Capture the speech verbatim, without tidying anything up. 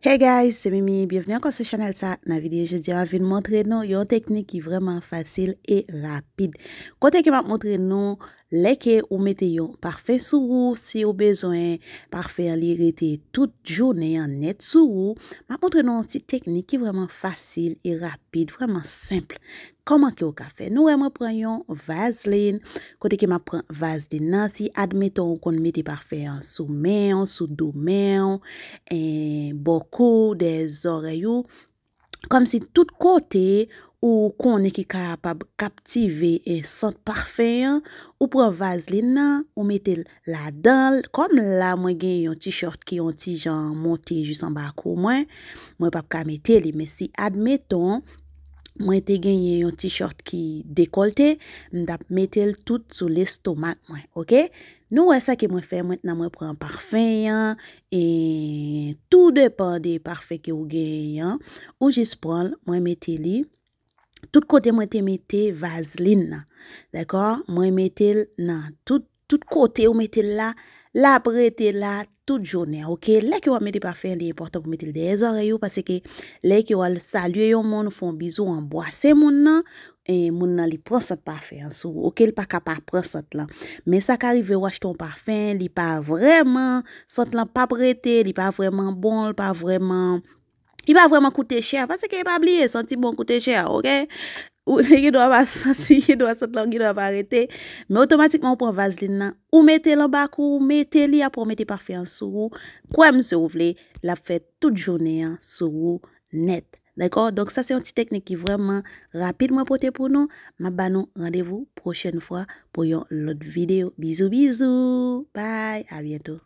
Hey guys, se Mimi, byenvni ankò sou chanèl sa. Nan videyo jodi a, m ap vin montre nou yon teknik ki vrèman fasil e rapid. Kote ke m ap montre nou, lè ke ou mete yon pafen sou ou, si ou bezwen pafen an li rete tout jounen an nèt sou ou, m ap montre nou yon ti teknik ki vrèman fasil e rapid, vrèman senp. Kòman ke ou ka fè? Nou wè mwen pran yon vazlin. Kote ke m ap pran vazlin nan, si admeton ou konn mete pafen an sou men w, sou do men w, eh, bò kou w, dèyè zòrèy ou, kòmsi tout kote ou konnen ki kapab kaptive, eh, sant pafen an, ou pran vazlin nan, ou mete l ladan l. Kòm la mwen gen yon t-shirt ki yon ti jan monte jis anba kou mwen, mwen p ap ka mete li. Men si admeton, mwen te genyen yon t-shirt ki dekòlte, m t ap mete l tout sou lestomak mwen, oke? Nou wè sa ke mwen fè, mentnan mwen pran pafen an, e tou depan de pafen ke ou genyen an, ou jis pran l, mwen mete li. Tout kote mwen te mete vazlin nan, dakò? Mwen mete l nan tout, tout kote ou mete l la, l ap rete la tout jounen, oke? Lè ke w ap mete pafen, li enpòtan pou mete l dèyè zòrèy ou, paske lè ke w al salye yon moun, ou fè yon bizou, ou anbwase moun nan, e moun nan li pran sant pafen an sou ou, oke? Li pa ka pa pran sant lan. Men sa ka rive ou achte yon pafen, li pa vrèman, sant lan p ap rete, li pa vrèman bon, li pa vrèman, li pa vrèman koute chè, paske pa bliye, santi bon koute chè, oke? Ou li gen dwa pa santi, gen dwa sant lan, gen dwa pa rete. Men otomatikman ou pran vazlin nan, ou mete l anba kou, ou mete li, apre ou mete pafen an sou ou. Kwè m si w vle, l ap fè tout jounen an sou ou nèt. Dakò? Donk sa se yon ti teknik ki vrèman rapid mwen pote pou nou. M ap ba nou randevou pwochèn fwa pou yon lòt videyo. Bizou, bizou. Bye, a byento.